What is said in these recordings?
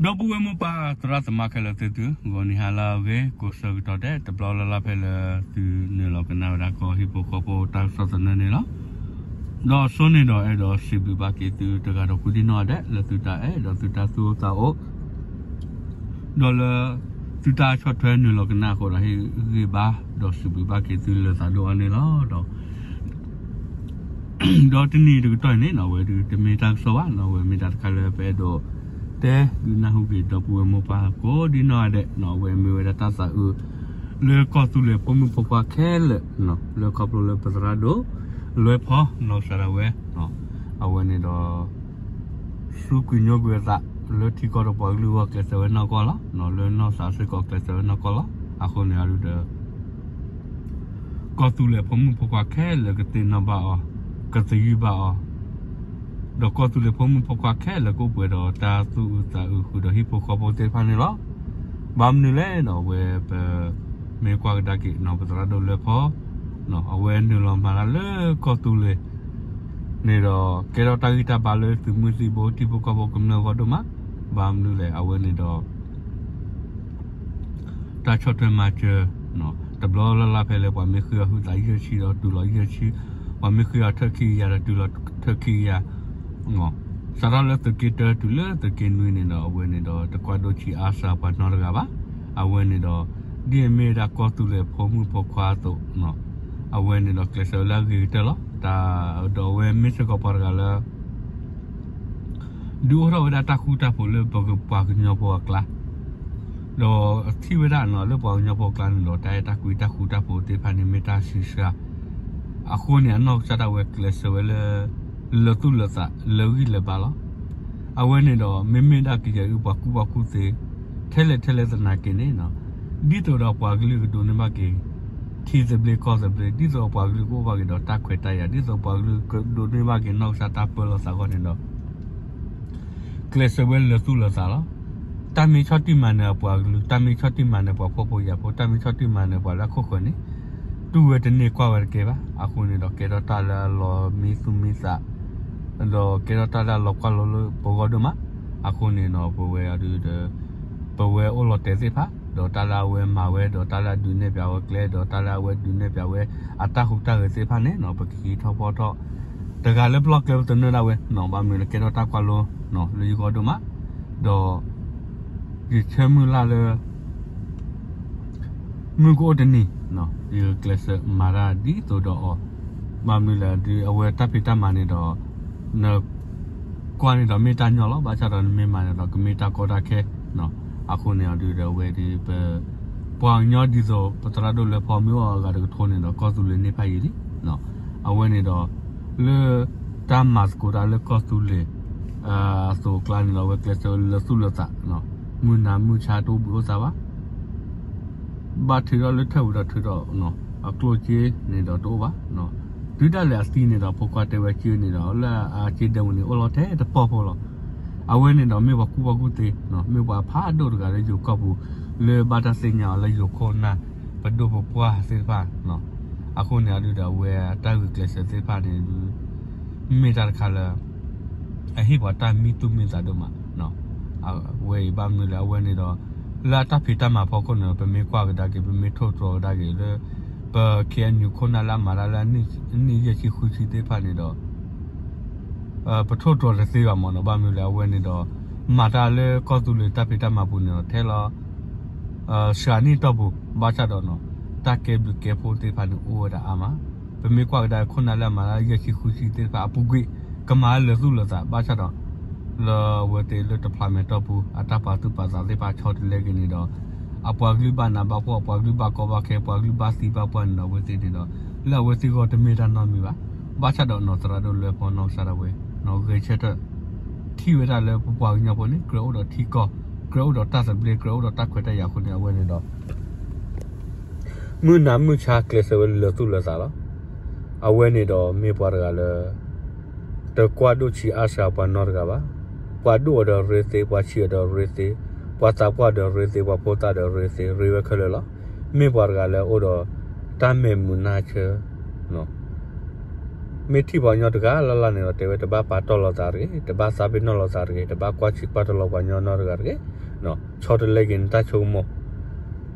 ဒီပုၢ်ဝဲၢ်မိၢ်ပၢ်သရၣ်သမါခဲလၢာ်သ့ၣ်သု, ဂီၤနံၤဟါလၢအဂ့ၤ ကိးဆၢကတီၢ်ဒဲး တဘျီလၢ်လၢ်ဖဲလၢသုနုာ်လီၤကနၣ်ဝဲဒၣ်ကီၢ်ဟံၣ်ဖိဃီဖိတၢ်ကစီၣ်သနၢၣ်န့ၣ်လီၤ. ဒီးအဆိန့ၣ်ဒီးအဲၣ်ဒိးစံးဘျုးဘၣ်က့ၤသုတဂၤဒီးကိးဒံနီၢ်ဒဲး လၢသုတၢ်အဲၣ်ဒီးသုတၢ်သူၣ်အိၣ်သးအိၣ် ဒီးလၢ သုတၢ်ဆီၣ်ထွဲနုာ်လီၤကနၣ်အဃိဒီးဟ့ၣ်ဂံၢ်ဘါ ဒီးစံးဘျုးဘၣ်က့ၤသုလၢသးဒိၣ်အါန့ၣ်လီၤ. ဒီး ဒီးတနံၤတကတီၢ်အံၤန့ၣ် အဝဲဒုးတမ့ၢ်တၢ်ကစီၣ်ဘၣ်နီၤ, အဝဲမ့ၢ်တၢ်တခါလၢပအဲၣ်ဒိး တဲဒုးနၢ်ဟူက့ၤဒီပုၢ်ဝဲၢ်မိၢ်ပၢ်ကိးဒံနီၢ်ဒဲးနီၤ, အဝဲမ့ၢ်ဝဲဒၣ်တၢ်သးအုး လၢကီၢ်သူလ့ၤဖိမုၣ်ဖိခွါခဲလၢာ် လၢခီဖျိလၢပသရၣ်ဒိၣ် လွဲဖီ နီၢ်ကစၢ်ဒၣ်ဝဲ အဝဲန့ၣ်ဒီး စူးကွံာ်ညိကွံာ်အသး လၢထံကီၢ်ဒီးပှၤကလုာ်အဂီၢ်ကျဲးစၢးဝဲနီၢ်ကီၢ်လီၤ. လၢနီၢ်သးစ့ၢ်ကီးကျဲးစၢးဝဲနီၢ်ကီၢ်လီၤ. အဃိန့ၣ်အဒုးဒီး ကီၢ်သူလ့ၤဖိမုၣ်ဖိခွါခဲလၢာ်ကသ့ၣ်နီၣ်ဘၣ်အီၤ, ကသယုၢ်ဘၣ်အီၤ, ဒီးကီၢ်သူလ့ၤဖိမုၣ်ဖိခွါခဲလၢာ်ကအိၣ်ပှဲၤဒီးတၢ်သူၣ်အုးသးအုးဃုာ်ဒီးဟံၣ်ဖိဃီဖိသ့ၣ်တဖၣ်န့ၣ်လီၤ. ဘၣ်မနုၤလဲၣ်နီၤ, အဝဲပ မ့ၢ်ကွၢ်ကဒါက့ၤနီၤ ပသရၣ်ဒိၣ်လွဲဖီ အဝဲနုာ်လီၤမၤတၢ်လၢကီၢ်သူလ့ၤ န့ၣ်ဒီး ကဲထီၣ်တၢ်ဂံၢ်တၢ်ဘါလၢသုးမုၢ်သံၣ်ဘိ ထံဖိကီၢ်ဖိကမျၢၢ်အဂီၢ်ဒိၣ်မး, ဘၣ်မနုၤလဲၣ် အဝဲန့ၣ်ဒီး တၢ်ဆီၣ်ထွဲမၤစၢၤ တဘျီလၢ်လၢ်ဖဲလၢပှၤမ့ၢ်ဃ့အီၤဟုသးယဲၢ်ဆံဒီးတုၤလီၤယဲၢ်ဆံ, ပှၤမ့ၢ်ဃ့အီၤထၢၣ်ခံကယၤဒီးတုၤလီၤထၢၣ်ခံကယၤ, စးထီၣ်လၢသုးက့တၢတုၤလၢသုးက့နွံန့ၣ်ဒီး အဝဲန့ၣ်ဒီးတကွၢ်ဒိၣ်ဆံးအါစှၤပှၤနီတဂၤဘၣ်. အဝဲန့ၣ်ဒီး ဒ်အမ့ၢ်ဝဲဒၣ်ကီၢ်သူလ့ၤဖိမုၣ်ဖိခွါအသိး အဝဲန့ၣ်ဒီးကျဲးစၢးဝဲလၢအဂ့ၤကတၢၢ်လီၤ. တၢ်ဒီးအဝဲမ့ၢ်စ့ၢ်ကီးပှၤတဂၤလၢ ဒုးအိၣ်ထီၣ်ဝဲဒၣ်တၢ်ဃူတၢ်ဖိးလၢပပှၤကညီဖိအကျါ, ဒီးထံၣ်ဝဲဒၣ်နီၤ လၢပှၤကညီဖိအကျါန့ၣ်ဒီး တၢ်အဲၣ်တၢ်ကွံတၢ်ဃူတၢ်ဖိးသ့ၣ်တဖၣ်န့ၣ် မ့ၢ်တၢ်ဆံးစှၤ, အဃိန့ၣ် အနီၢ်ကစၢ်ဒၣ်ဝဲကျဲးစၢးဝဲလၢ လၢသူၣ်လၢသးလၢဂံၢ်လၢဘါလီၤ. အဝဲန့ၣ်ဒီး မ့မ့ၢ်ဒၣ်ကယဲၢ်အုၣ်ပှၤကူပှၤကူသ့ ထဲလဲၣ်ထဲလဲၣ်သနာ်က့န့ၣ် ဒ်သိးဒီးပှၤကလုာ်ကဒိးန့ၢ်ဘၣ်က့ၤ ထံသဘျ့ကီၢ်သဘျ့, ဒ်သိးပှၤကလုာ်ကအိၣ်ဘၣ်က့ၤဒီးတၢ်ခွဲးတၢ်ယာ်, ဒ်သိးပှၤကလုာ်ကဒိးန့ၢ်ဘၣ်က့ၤနီၢ်ကစၢ်တၢ်ပၢလီၤသးအဂီၢ်န့ၣ်ဒီး ကျဲးစၢးဝဲလၢသူၣ်လၢသးလီၤ. တၢ်မ့ၢ်ဆီၣ်တံၢ်မၤနၢၤအပှၤကလုာ်, တၢ်မ့ၢ်ဆီၣ်တံၢ်မၤနၢၤပှၤဖှီၣ်ဖိယာ်ဖိ, တၢ်မ့ၢ်ဆီၣ်တံၢ်မၤနၢၤပှၤလၢအခိၣ်ဃၢၤန့ၣ် တူၢ်ဝဲတန့ၢ်ကွၢ်ဝဲတကဲဘၣ်. အဃိန့ၣ်ဒီးကဲထီၣ်တၢ်လၢအလီၤမံသူၣ်မံသး ဒီးကဲထီၣ်တၢ်လၢအလီၤကွၢ်လိလၢပဂီၢ်ဒိၣ်မး. အဃိန့ၣ်ဒီး ပဝဲအဒုးဒီး ပဝဲအိၣ်လီၤတဲာ်သ့ၣ်တဖၣ် ဒီးတၢ်လၢအဝဲမၤဝဲ ဒီးတၢ်လၢအဒုးနဲၣ်ပျးဝဲကျဲ ဒီးတၢ်လၢအဝဲဒုးနဲၣ်ပျးဝဲအတၢ်ဟူးတၢ်ဂဲၤသ့ၣ်တဖၣ်န့ၣ် ပကဟံးထီၣ်ဖီထီၣ် တဂၤလၢပလီၢ်ကျဲပသနၢၣ်ဒၣ်ဝဲ ဘၣ်မနုၤလၢကဲထီၣ်တၢ်ကွၢ်လိ လၢယဂီၢ်ဒိၣ်မး ဒီး ယဆၢမုၢ်လၢ်လၢ မုၢ်ကအိၣ်တနံၤ ယကျဲးစၢးမၤတၢ်ဒ်သိးဒီးအီၤ, ဘၣ်မနုၤလဲၣ် ဒ်အဝဲတၢ်ဖံးတၢ်မၤန့ၣ်ဒီး နကွၢ်န့ၣ်ဒီးမ့ၢ်တၢ်ညီလီၤ. ဘၣ်ဆၣ်ဒီးနမ့ၢ်မၤန့ၣ်ဒီး ကမ့ၢ်တၢ်ကီတၢ်ခဲ အဃိန့ၣ်အဒုးဒီးအဝဲဒ်ပ ပှၤကညီဒ်သိး ပသရၣ်ဒိၣ်လွဲဖီမ့ၢ်အိၣ်အဂၤတကထိန့ၣ်ဒီး ကီၢ်သူလ့ၤန့ၢ်ဖးယံာ်လံ. အဝဲန့ၣ်ဒီး လၢ တၢ်မၤသကိးတၢ်လၢကီၢ်သူလ့ၤ အသိးအကျါန့ၣ်ဒီး အဝဲကျဲးစၢးလၢသူၣ်လၢသး မုၢ်နၤမုၢ်ဆါတအိၣ်ဘှံးအိၣ်သါဘၣ် ဘၣ်ထုးထီၣ်လၢထၢၣ်ဝံၤဒီးထုးထီၣ် အကျိၣ်စ့န့ၣ်ဒီးတအိၣ်ဘၣ်. တုၤဒၣ်လဲာ်အသံန့ၣ်ဒီး ဖိခွါတဲဝဲစ့န့ၣ်ဒီး လၢအစ့ဒၢဝံၤန့ၣ် အိၣ်လီၤထဲတပီၢ်ဖိလီၤ. အဝဲန့ၣ်ဒီးမ့ၢ်ပှၤကူပှၤကူသ့ မ့ၢ်ပှၤဖးဒိၣ်တဂၤလၢယိၤကီၢ်ပူၤ လၢဘၣ်တၢ်သ့ၣ်ညါအီၤလၢယိၤခိၣ်နၢ် ပဒိၣ်ပပှၢ်သ့ၣ်တဖၣ် အဃိန့ၣ်အဒုးဒီးအဝဲအတၢ်ဂုာ်ကျဲးစၢးသ့ၣ်တဖၣ်န့ၣ် မ့ၢ်တၢ်တခါလၢ အဟ့ၣ်ပှၤတၢ်မံသူၣ်မံသးဒိၣ်မး. အဝဲအံၤဘၣ်မနုၤလဲၣ် အဝဲန့ၣ်ဒီး လၢအတၢ်ဖံးတၢ်မၤဖီခိၣ်န့ၣ်ဒီး ပမ့ၢ်ကွၢ်ကဒါက့ၤ ပမ့ၢ်ထိၣ်တြီၤကဒါက့ၤလၢ ပ ခ့ၣ်အဲၣ်ယူၣ် ခိၣ်နၢ်လၢအမၤတၢ်လၢအနံၣ်ယဲၢ်ဆံဃုဆံသ့ၣ်တဖၣ်န့ၣ်ဒီး ပထိၣ်တြီၤတသ့ဘၣ်မ့ၢ်နီၤ ဘၣ်မနုၤလဲၣ် အဝဲန့ၣ်ဒီး မၤတၢ်လၢကီၢ်သူလ့ၤတၢ်ဖံးတၢ်မၤပူၤန့ၣ်ဒီး ထဲလီၤ စှၤနံၣ်တီၢ်ပူၤ ဘၣ်ဆၣ်ဒီး တၢ်ကဲဘျုးကဲဖှိၣ်သ့ၣ်တဖၣ်န့ၣ် အိၣ်ဝဲဒၣ်အါမး, ပမ့ၢ်ကွၢ်ကဒါ ခိၣ်နၢ်လၢအမၤတၢ်ယဲၢ်ဆံဃုဆံသ့ၣ်တဖၣ်အပူၤကွံာ် ကမၤလၢသူၣ်လၢသး ဘၣ်ဆၣ်ဒီး လၢအဝဲသ့ၣ်လၢတဖျးမဲာ်တီၢ်ပူၤ အတၢ်ပာ်သူၣ်ပာ်သးသ့ၣ်တဖၣ်ဆီတလဲက့ၤန့ၣ်ဒီး အပှၤကလုာ်ဘၣ်နးဘၣ်ဖှီၣ် အပှၤကလုာ်ဘၣ်ကီဘၣ်ခဲ ပှၤကလုာ်ဘၣ်သံဘၣ်ပှၢ်န့ၣ်ဒီး အဝဲသ့ၣ်န့ၣ်ဒီး လၢအဝဲသ့ၣ်ဂီၢ်တမ့ၢ်တၢ်နီတမံၤဘၣ်. ဘၣ်ဆၣ်ဒီးနီၢ်သရၣ်ဒိၣ်လွဲဖီနီၢ်ကစၢ်ဒၣ်ဝဲ နီၢ်ဂဲၤဆၢထၢၣ် ထံၣ်ဝဲဒၣ်လၢပပှၤကညီဖိန့ၣ် ကြၢးအိၣ်ဒီးထံကီၢ် ကြၢးအိၣ်ဒီးတၢ်သဘျ့ ကြၢးအိၣ်ဒီးတၢ်ခွဲးတၢ်ယာ်အဃိန့ၣ် အဝဲန့ၣ်ဒီး မုၢ်နၤမုၢ်ဆါကျဲးစၢးဝဲလၢသူၣ်လၢသးလီၤ. အဝဲန့ၣ်ဒီးမ့ၢ်ပှၤတဂၤလၢ တကွၢ်ဒိၣ်ဆံးအါစှၤပှၤနီတဂၤဘၣ်. ပှၤဒိၣ်အီၤဒီးရ့သ့, ပှၤဆံးအီၤဒီးရ့သ့, ပှၤသးပှၢ်ဒီးရ့သ့, ပှၤဖိသၣ်ဒီးရ့သ့, ရ့ဝဲခဲလၢာ်လီၤ. မ့ၢ်ပှၤတဂၤလၢအိၣ်ဒီး တၢ်မဲာ်မုာ်နၢ်ဆၢ မ့ၢ်ထံၣ်ပှၤကညီတဂၤလၢ်လၢ်န့ၣ်ဒီး တဲဝဲတဘၣ်ပာ်တီၢ်လိာ်သးတဂ့ၤ, တဘၣ်သးပ့ၤနီၣ်လိာ်သးတဂ့ၤ, တဘၣ်ကွၢ်ဆံးကွၢ်တလီၤပှၤကညီနီတဂၤတဂ့ၤ, ဆီတလဲက့ၤနတၢ်ဆိကမိၣ်,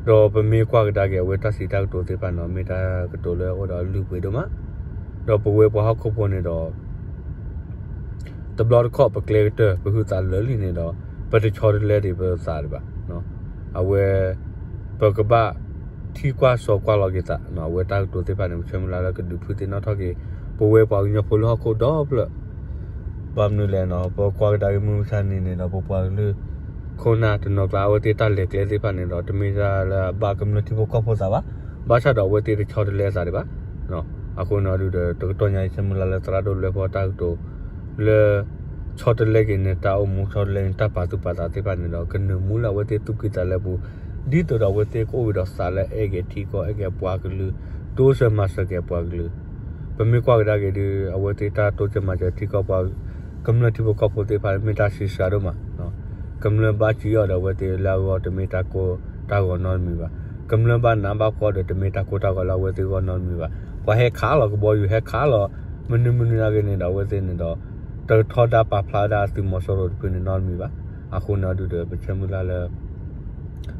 ဒီးပမ့ၢ်ကွၢ်ကဒါက့ၤ အဝဲတၢ်စံးတၢ်ကတိၤသ့ၣ်တဖၣ်န့ၣ် မ့ၢ်တၢ်ကတိၤလၢအအိၣ်ဒီးလုၢ်ပှ့ၤဒိၣ်မး, ဒီးပဝဲပှၤဟီၣ်ခိၣ်ဖိန့ၣ်ဒီး တဘျီတခီၣ်ပကျဲကတၢၢ် ပဟုးသးလၢာ်လံန့ၣ်ဒီး ပတဆီတလဲဒံးပသးဒံးဘၣ်. အဝဲ ပကဘၣ်ထံၣ်ကွၢ်စီကွၢ်လီၤက့ၤသး, အဝဲတၢ်ကတိၤသ့ၣ်တဖၣ်န့ၣ် ပဆၢမုၢ်လၢ်လၢကဒုးဖုသ့ၣ်နီၣ်ထီၣ်က့ၤ ပဝဲပှၤကညီဖိလၢဟီၣ်ခိၣ်ဒီဖျၢၣ် ဘၣ်မနုၤလဲၣ်န့ၣ် ပကွၢ်ကဒါက့ၤမုၢ်မဆါန့ၣ်န့ၣ်ဒီး ပပှၤကလုာ် ခိၣ်နၢ်တနီၤကျါ အဝဲသ့ၣ်တၢ်လဲၤကျဲသ့ၣ်တဖၣ်န့ၣ်ဒီး တမ့ၢ်တၢ်လၢအဘၣ်ကမျၢၢ်ထံဖိကီၢ်ဖိသးဘၣ်. ဘၣ်ဆၣ်ဒီးအဝဲသ့ၣ်တဆီတလဲသးဒံးဘၣ်. အဃိန့ၣ်ဒုးဒီး တကတီၢ်ညါအံၤ ဆၢမုၢ်လၢ်လၢသရၣ်ဒိၣ်လွဲဖီတၢ်ကတိၤ လၢ ဆီတလဲက့ၤန့ၣ် တၢ်အိၣ်မူ ဆီတလဲန့ၣ် တၢ်ပာ်သူၣ်ပာ်သးသ့ၣ်တဖၣ်န့ၣ်ဒီး ကနၢၤမူလၢအဝဲသ့ၣ်သူၣ်ကံၢ်သးလဲပူၤ ဒ်သိးဒီးအဝဲသ့ၣ်ကအိၣ်က့ၤဒီးသးလၢအဲၣ်က့ၤထံကီၢ် အဲၣ်က့ၤအပှၤကလုာ် တိစၢၤမၤစၢၤက့ၤအပှၤကလုာ် ပမ့ၢ်ကွၢ်ကဒါက့ၤဒုး အဝဲသ့ၣ်တၢ်တိစၢၤမၤစၢၤထံကီၢ်ပှၤ ကမျၢၢ်ထံဖိကီၢ်ဖိသ့ၣ်တဖၣ် မ့ၢ်တၢ်ဆံးစှၤဒိၣ်မး. ကမျၢၢ်ဘၣ်စံးအီၤဒီး အဝဲသ့ၣ်လၢအဂီၢ်တမ့ၢ်တၢ်ကိၢ်တၢ်ဂီၤနီတမံၤဘၣ်. ကမျၢၢ်ဘၣ်နးဘၣ်ဖှီၣ်ဒီး တမ့ၢ်တၢ်ကိၢ်တၢ်ဂီၤလၢအဝဲသ့ၣ်အဂီၢ်နီတမံၤဘၣ်. ပှၤဟဲခးလီၤကဘီယူၤ ဟဲခးလီၤ မနုၤမနုၤနာ်က့န့ၣ်ဒီး အဝဲသ့ၣ်န့ၣ်ဒီး တကထီဒါပာ်ဖျါဝဲဒၣ်အသုးမီၤစိရိၤတဖုန့ၣ်နီတမံၤဘၣ်. အဃိန့ၣ်ဒုးဒီး ပဆၢမုၢ်လၢ်လၢ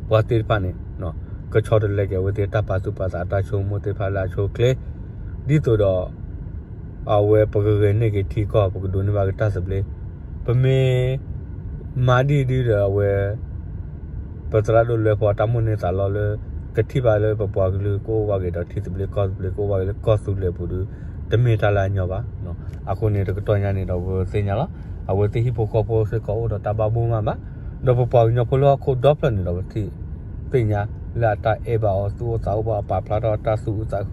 ပှၤသ့ၣ်တဖၣ်န့ၣ် ကဆီတလဲက့ၤအဝဲသ့ၣ်တၢ်ပာ်သူၣ်ပာ်သးအတၢ်ဆိကမိၣ်သ့ၣ်တဖၣ်လၢအဆိအချ့ ဒ်သိးဒီး အဝဲပကဂဲၤန့ၢ်က့ၤထံကီၢ် ပကဒိးန့ၢ်ဘၣ်က့ၤတၢ်သဘျ့ ပမ့ၢ် မၤဒ်ဒုးဒီးအဝဲ ပသရၣ်ဒိၣ်လွဲဖီအတၢ်မိၣ်န့ၢ်သးလီလၢ ကထံၣ်ဘၣ်လၢပပှၤကလုာ်ကအိၣ်ဘၣ်က့ၤဒီးထံသဘျ့ကီၢ်သဘျ့ ကအိၣ်ဘၣ်က့ၤလၢကီၢ်သူလ့ၤပူၤဒုး တမ့ၢ်တၢ်လၢအညီဘၣ်. အဃိန့ၣ် တကတီၢ်ညါန့ၣ်ဒီး ပသ့ၣ်ညါလီၤ အဝဲသ့ၣ်ဟံၣ်ဖိဃီဖိစ့ၢ်ကီးအိၣ်ဒီးတၢ်ဘၣ်ဘိၣ်မးဘၣ် ဒီးပပှၤကညီဖိလၢဟီၣ်ခိၣ်ဒီဖျၢၣ်န့ၣ်ဒီး ပထံၣ်သ့ၣ်ညါလၢအတၢ်အဲၣ်ဘၣ်အီၤ သူၣ်အိၣ်သးအိၣ်ဘၣ်အီၤ ပာ်ဖျါထီၣ်တၢ်သူၣ်အုးသး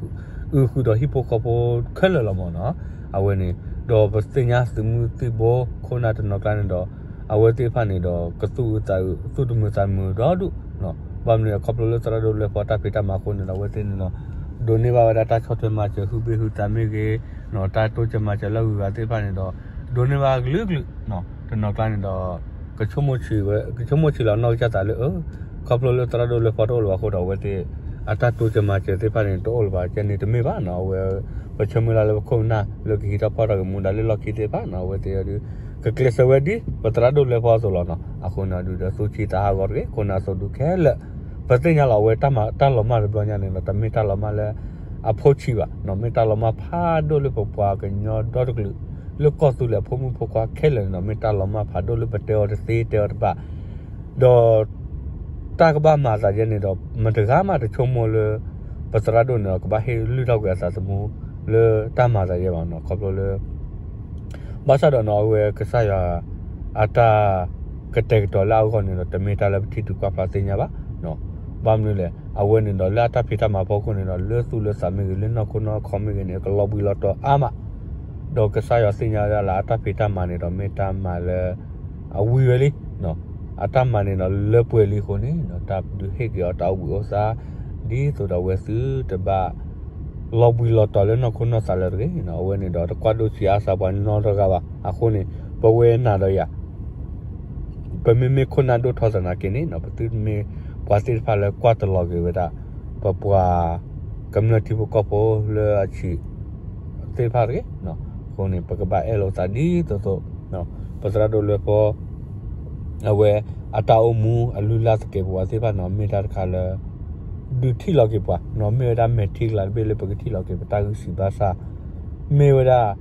အုး အုးဃုာ်ဒီးဟံၣ်ဖိဃီဖိခဲလၢာ်လီၤမ့ၢ်နီၤ. အဝဲန့ၣ် ဒီးပသ့ၣ်ညါသုးမုၢ်သံၣ်ဘိခိၣ်နၢ်တနီၤကျါန့ၣ်ဒီး အဝဲသ့ၣ်တဖၣ်န့ၣ်ဒီး ကသူၣ်အုးသးအုး သူၣ်တမုာ်သးတမုာ်ဒီဒူၣ် ဘၣ်မနုၤအခီဖျိလၢသရၣ်ဒိၣ်လွဲဖီတၢ်ဖံးတၢ်မၤအဃိန့ၣ်ဒီး အဝဲသ့ၣ်န့ၣ်ဒီး ဒိးန့ၢ်ဘၣ်ဝဲဒၣ်တၢ်ဆီၣ်ထွဲမၤစၢၤ ဟုဘ့ၣ်ဟုသးမ့ၢ်ဂ့ၤ တၢ်တိစၢၤမၤစၢၤလၢအဂုၤအဂၤသ့ၣ်တဖၣ်န့ၣ်ဒီး ဒိးန့ၢ်ဘၣ်ကလုာ်ကလုာ် တနီၤကျါန့ၣ်ဒီး ကဆိကမိၣ်ဆံးလီၤနီၢ်ကစၢ်သးလၢ ခီဖျိလၢသရၣ်ဒိၣ်လွဲဖီတအိၣ်လၢၤဘၣ်အဃိဒီး အဝဲသ့ၣ် အတၢ်တိစၢၤမၤစၢၤသ့ၣ်တဖၣ်န့ၣ် တအိၣ်လၢၤဘၣ် ကဲန့ၣ်တမ့ၢ်ဘၣ်နီၤ. အဝဲ ပဆၢမုၢ်လၢ်လၢပခိၣ်ပနၢ်လၢကဟံးထီၣ်ဖီၣ်ထီၣ်က့ၤမူဒါလၢလီၢ်ခံသ့ၣ်တဖၣ်နီၤ အဝဲသ့ၣ်အဒုး ကကျဲးစၢးဝဲဒ်ပသရၣ်ဒိၣ်လွဲဖီအသိးလီၤနီၤ. အဃိန့ၣ်ဒုးဒီး သူၣ်ဆံးသးဟးဂီၤတဂ့ၤ ခိၣ်နၢ်အသိးဒုးခဲလၢာ် ပသ့ၣ်ညါလီၤ အဝဲတၢ်မၤတၢ်လီၤမၢ်တဘျီညါန့ၣ်ဒီး တမ့ၢ်တၢ်လီၤမၢ်လၢအဖိဆံးဘၣ်နီၤ မ့ၢ်တၢ်လီၤမၢ်ဖးဒိၣ်လၢပပှၤကညီဒီတကလုာ် လၢကီၢ်သူလ့ၤအဖိမုၣ်ဖိခွါခဲလၢာ်န့ၣ်ဒီး မ့ၢ်တၢ်လီၤမၢ်ဖးဒိၣ်လၢပတဲအီၤတသ့တဲအီၤတဘၣ် ဒီး တၢ်ကဘၣ်မၤသးယဲန့ၣ်ဒီး မတဂၤမးတဆိကမိၣ်လၢ ပသရၣ်ဒိၣ်န့ၣ်ဒီး ကဘၣ်ဟ့ၣ်လုၢ်ထီၣ်ကွံာ်အသးသမူ လၢတၢ်မၤသးယဲဘၣ်နီၤ ခီဖျိလၢ ဘၣ်ဆၣ်ဒီးနီၤ အဝဲကစၢ်ယွၤ အတၢ်ကတဲာ်ကတီၤလၢအဂီၢ်န့ၣ်ဒီး တမ့ၢ်တၢ်လၢပထံၣ်တုၤကွၢ်ဖျါသ့ၣ်ညါဘၣ် ဘၣ်မနုၤလဲၣ် အဝဲန့ၣ်ဒီး လၢအတၢ်ဖံးတၢ်မၤဖီခိၣ်န့ၣ်ဒီး လၢသူၣ်လၢသးမ့ၢ်ဂ့ၤ လၢနီၢ်ခိနီၢ်ခီမ့ၢ်ဂ့ၤန့ၣ် ကလီၤဘှံးလီၤတီၤအါမး ဒီးကစၢ်ယွၤသ့ၣ်ညါဝဲဒၣ်လၢအတၢ်ဖံးတၢ်မၤန့ၣ်ဒီး မ့ၢ်တၢ်မၤလၢ အဝံၤဝဲလံ အတၢ်မၤန့ၣ်ဒီး လၢပှဲၤလံအဃိန့ၣ် တၢ်ဒုးဟ့ၣ်က့ၤအီၤတၢ်အိၣ်ဘှံးအိၣ်သါ ဒ်သိးဒီးအဝဲသုတဘၣ် လီၤဘှံးလီၤတီၤလၢနီၢ်ခိနီၢ်သးလၢၤတဂ့ၤ အဝဲန့ၣ်ဒီး တကွၢ်ဒိၣ်ဆံးအါစှၤပှၤနီတဂၤဘၣ် အဃိန့ၣ် ပဝဲနၤဒီးယၤ ပမ့မ့ၢ်ခိၣ်နၢ်ဒိၣ်ထီၣ်သနာ်က့န့ၣ် ပသုမ့ၢ်ပှၤသ့ၣ်တဖၣ်လၢကွၢ်တလီၤက့ၤဝဲဒၣ် ပပှၤ ကမျၢၢ်ထံဖိကီၢ်ဖိလၢအဆံးသ့ၣ်တဖၣ်တဂ့ၤ အဃိန့ၣ် ပကဘၣ်အဲၣ်လိာ်သးဒ်သိးသိး ပသရၣ်ဒိၣ်လွဲဖီ အဝဲ အတၢ်အိၣ်မူအလုၢ်အလၢ်သကဲးပဝးသ့ၣ်တဖၣ်န့ၣ် မ့ၢ်တၢ်တခါလၢ ဒုးထံၣ်လီၤက့ၤပှၤ မ့ၢ်ဝဲဒၣ်မဲာ်ထံကလၤတဘ့ၣ်လၢပကထံၣ်လီၤက့ၤပတၢ်ဂံၢ်စၢ်ဘါစၢ် မ့ၢ်ဝဲဒၣ်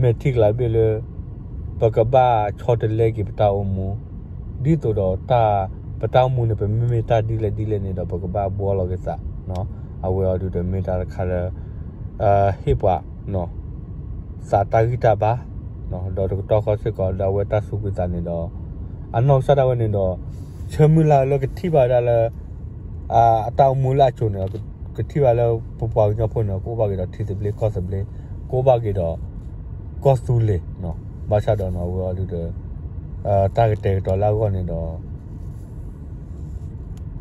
မဲာ်ထံကလၤတဘ့ၣ်လၢ ပကဘၣ်ဆီတလဲက့ၤပတၢ်အိၣ်မူ ဒ်သိးဒီး ပတၢ်အိၣ်မူန့ၣ် ပမ့မ့ၢ်တၢ်ဒ်လဲၣ်ဒ်လဲၣ်န့ၣ်ဒီး ပကဘၣ်ဘှီလီၤက့ၤသး အဝဲအံၤဒုးဒီးမ့ၢ်တၢ်တခါလၢ ဟ့ၣ်ပှၤ သးတၢ်ဂံၢ်တၢ်ဘါ ဒီးတကတီၢ်ဃီစ့ၢ်ကီး ဒီးအဝဲတၢ်သူၣ်ဖှံသးန့ၣ်ဒီး အနီၢ်ကစၢ်ဒၣ်ဝဲန့ၣ်ဒီး ဆၢမုၢ်လၢ်လၢကထံၣ်ဘၣ်ဝဲဒၣ်လၢ အတၢ်အိၣ်မူလၢအစိၤန့ၣ် ကထံၣ်ဘၣ်လၢပပှၤကညီဖိန့ၣ် ကအိၣ်ဘၣ်က့ၤဒီးထံသဘျ့ကီၢ်သဘျ့ ကအိၣ်ဘၣ်က့ၤဒီး ကီၢ်သူလ့ၤ ဘၣ်ဆၣ်ဒီးနီၤ အဝဲအံၤဒုးဒီး တၢ်ကတဲာ်ကတီၤလၢအဂီၢ်န့ၣ်ဒီး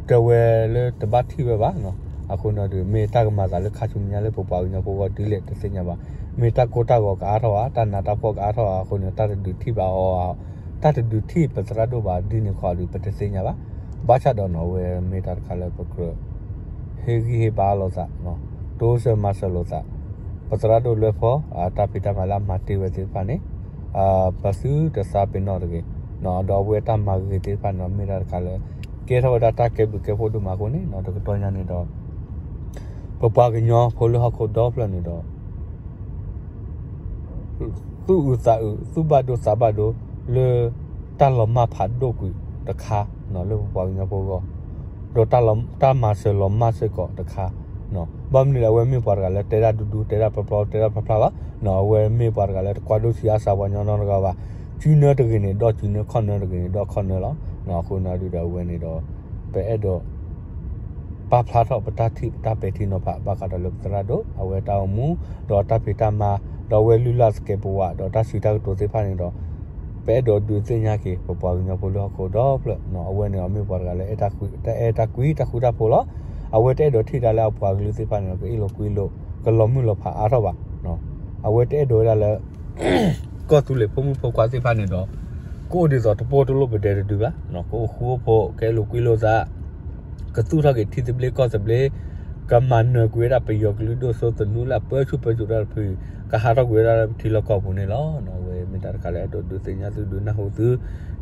တဲဝဲလၢတဘၣ်ထံၣ်ဝဲဘၣ်နီၤ. အဃိန့ၣ်ဒီး မ့ၢ်တၢ်ကမၤသးလၢခါဆူညါလၢပပှၤကညီဖိအဂီၢ်ဒ်လဲၣ်တသ့ၣ်ညါဘၣ်. မ့ၢ်တၢ်ကိၢ်တၢ်ဂီၤကအါထီၣ်ဧါ, တၢ်နးတၢ်ဖှီၣ်ကအါထီၣ်ဧါအဃိန့ၣ် တၢ်တဒုးထံၣ်ဘၣ်အီၤဧါ, တၢ်တဒုးထံၣ်ပသရၣ်ဒိၣ်ဘၣ်ဒ်န့ၣ်ခီဒုး ပတသ့ၣ်ညါဘၣ်. ဘၣ်ဆၣ်ဒီးနီၤ အဝဲမ့ၢ်တၢ်တခါလၢပကြၢး ဟ့ၣ်ဂံၢ်ဟ့ၣ်ဘါလိာ်သး, တိစၢၤမၤစၢၤလိာ်သး, ပသရၣ်ဒိၣ်လွဲဖီ အတၢ်ဖံးတၢ်မၤလၢအမၤတ့ၢ်ဝဲသ့ၣ်တဖၣ်န့ၣ် ပသုတသးပ့ၤနီၣ်တဂ့ၤ, ဒီးအဝဲတၢ်မၤဂ့ၤသ့ၣ်တဖၣ်န့ၣ်ဒီး မ့ၢ်ဒၣ်တခါလၢ ကဲထီၣ်ဝဲဒၣ်တၢ်ကဲဘျုးကဲဖှိၣ်ဒိၣ်မးအဃိန့ၣ် တကတီၢ်ညါန့ၣ်ဒီး ပပှၤကညီဖိလၢဟီၣ်ခိၣ်ဒီဖျၢၣ်န့ၣ်ဒီး သူၣ်အုးသးအုး သူၣ်ဘၣ်ဒိသးဘၣ်ဒိ လၢတၢ်လီၤမၢ်ဖးဒိၣ်ကွံာ်တခါ လၢပပှၤကညီဖိအဂီၢ်, ဒီးတၢ်မၤစၢၤလီၤမၢ်စ့ၢ်ကီးတခါ, ဘၣ်မနုၤလဲၣ် အဝဲမ့ၢ်ပှၤတဂၤလၢတဲဒၣ်ဒူဒူ တဲဒၣ်ဖျါဖျါ တဲဒၣ်ဖျါဖျါလီၤ. အဝဲမ့ၢ်ပှၤတဂၤလၢတကွၢ်ဒိၣ်ဆံးအါစှၤပှၤကညီနီတဂၤဘၣ်. စုနၢတဂ့ၤန့ၣ် ဒီးစုနၢ ခီၣ်နၢတဂ့ၤန့ၣ် ဒီးခီၣ်နၢလီၤ. အဃိန့ၣ်ဒုဒီးအဝဲန့ၣ်ဒီး ပအဲၣ်ဒိး ပာ်ဖျါထီၣ်ပတၢ်ထံၣ်ပတၢ်ပဲာ်ထံနီၤဖး ဘၣ်ဃးဒီးလၢပသရၣ်ဒိၣ် အဝဲတၢ်အိၣ်မူ ဒီးတၢ်ဖံးတၢ်မၤ ဒီးအဝဲလုၢ်လၢ်သကဲးပဝး ဒီးတၢ်စံးတၢ်ကတိၤသ့ၣ်တဖၣ်န့ၣ်ဒီး ပအဲၣ်ဒိးဒုးသ့ၣ်ညါက့ၤ ပပှၤကညီဖိလၢဟီၣ်ခိၣ်ဒီဖျၢၣ်, အဝဲန့ၣ်အမ့ၢ်ပှၤတဂၤလၢ တၢ်အဲၣ်တၢ်ကွံတၢ်ဃူတၢ်ဖိးလီၤ. အဝဲတအဲၣ်ဒိးထံၣ်တၢ်လၢအပှၤကလုာ်သ့ၣ်တဖၣ်န့ၣ်ဒီး ကအ့ၣ်လိာ်ကွံလိာ် ကလီၤမုၢ်လီၤဖးအါထီၣ်ဘၣ်. အဝဲတအဲၣ်ဒိးဝဲဒၣ်လၢ ကီၢ်သူလ့ၤဖိမုၣ်ဖိခွါသ့ၣ်တဖၣ်န့ၣ်ဒီး ကအိၣ်ဒ်သိးတပိၢ်တလိၣ်ပဒဲတဒုဘၣ်, ကအိၣ်ဃူအိၣ်ဖိး ကအဲၣ်လိာ်ကွံလိာ်သး ကသူၣ်ထီၣ်က့ၤထံသဘျ့ကီၢ်သဘျ့, ကမၤနၢၤကွံာ်ဝဲဒၣ်ပယီၤကလုာ်ဒိၣ်စိသနူလၢအပၢဆူၣ်ပၢစိးတၢ်တဖု, ကဟးထီၣ်ကွံာ်ဝဲဒၣ်လၢပထံလီၢ်ကီၢ်ပူၤန့ၣ်လီၤ. အဝဲမ့ၢ်တၢ်တခါလၢအဲၣ်ဒိးဒုးသ့ၣ်ညါသုဒုးနၢ်ဟူသု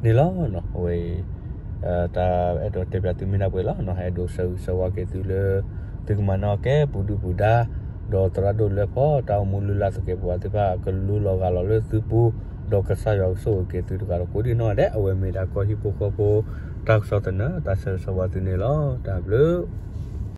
န့ၣ်လီၤ. အဝဲ တၢ်အဲၣ်ဒိးတဲပၠးသုမ့ၢ်ဒၣ်ပှဲၤလီၤ. အဲၣ်ဒိးဆၢဂ့ၤဆၢဝါက့ၤသုလၢ သုကမၤနၢၤကဲပူၤဒုၣ်ပူၤဒါ, ဒီးသရၣ်ဒိၣ်လွဲဖီ တၢ်အိၣ်မူလုၢ်လၢ်သကဲးပဝးသ့ၣ်တဖၣ် ကလူလီၤဂာ်လီၤလၢသုပူၤ, ဒီးကစၢ်ယွၤကဆိၣ်ဂ့ၤက့ၤသုတဂၤဒီးကိးဒံနီၢ်ဂၤဒဲး. အဝဲမ့ၢ်ဒၣ်ကီၢ်ဟံၣ်ဖိဃီဖိ တၢ်ကစီၣ်သနၢၣ် တၢ်ဆၢဂ့ၤဆၢဝါသုန့ၣ်လီၤ. တၢ်ဘျုး